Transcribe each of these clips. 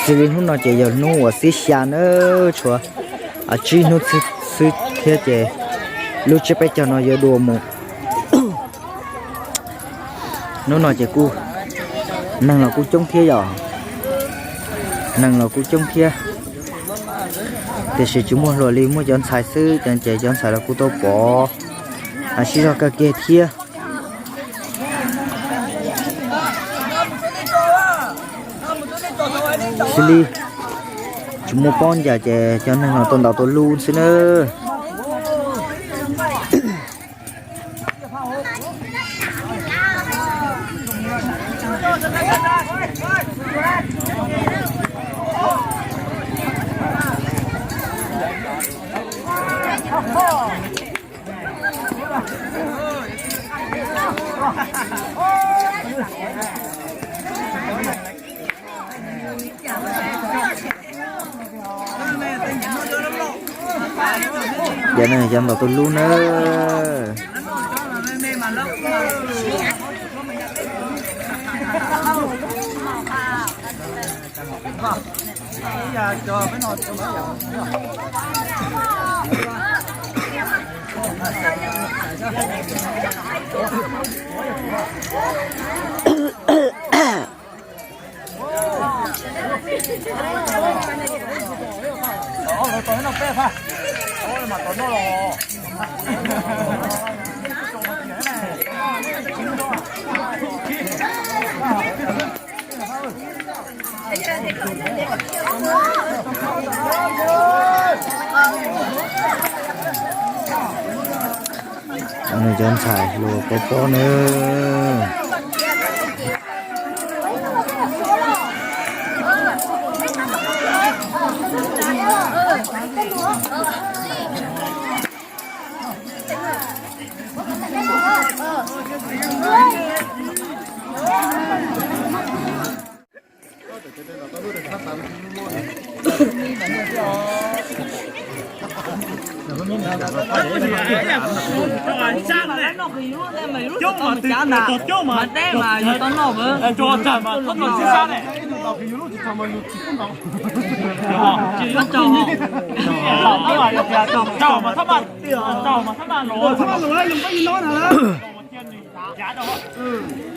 Xws li hnub no ces yog hnub uas xiab xya nawb, tshuav tsib hnub xwb thiab ces lub tsiab peb caug no yuav dua mus. Hnub no ces kuj neeg los kuj coob thiab yom, neeg los kuj coob thiab, tiam sis tsis muaj hluas li, muaj cov ntxhais xwb ces cov ntxhais los kuj tau pov, sib zog kawg kiag thiab. Xws li tsis muaj pob ncaws ces cov neeg no tau ntaus tau lub xwb nawb. Cov neeg cov ntaus tau lub nawb. Cov ntxhais hluas pov pob nawb.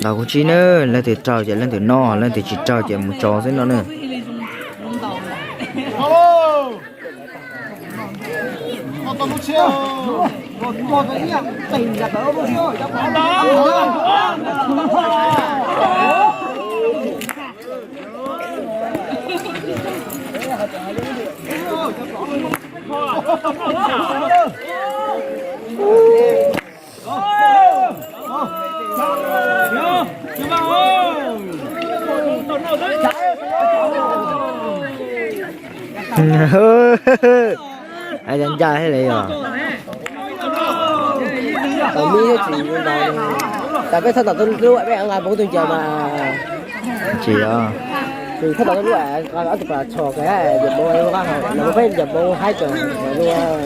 Ntaus kuv tsis ne, leej twg raug ces leej twg noj, leej twg tsis raug ces mus tso xwb no ne. Ncaj thiab li os. Tau mib thiab tsis ntau, tas peb thaj tom tus lub peb nqa npoo tus ncaws mas tsis os. Thaj tom tus lub ob tug pas tshos kawg, ncaws npoo, los peb ncaws npoo haib tawm lawv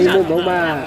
ib lub npoo mas.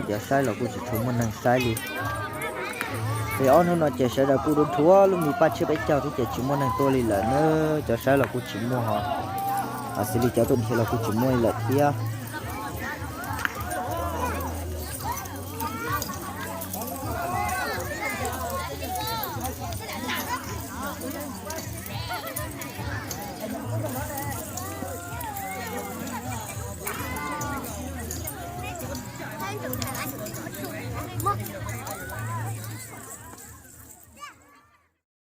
Cov saib los kuj tsis tshua muaj neeg saib li. Ces ob hnub no ces sawv daws kuj dhuav lub me paj tshiab peb caug thiab ces tsis muaj neeg tuaj li lawm na. Cov saib los kuj tsis muaj ho, ho xws li cov tuaj dhia los kuj tsis muaj li lawm thiab.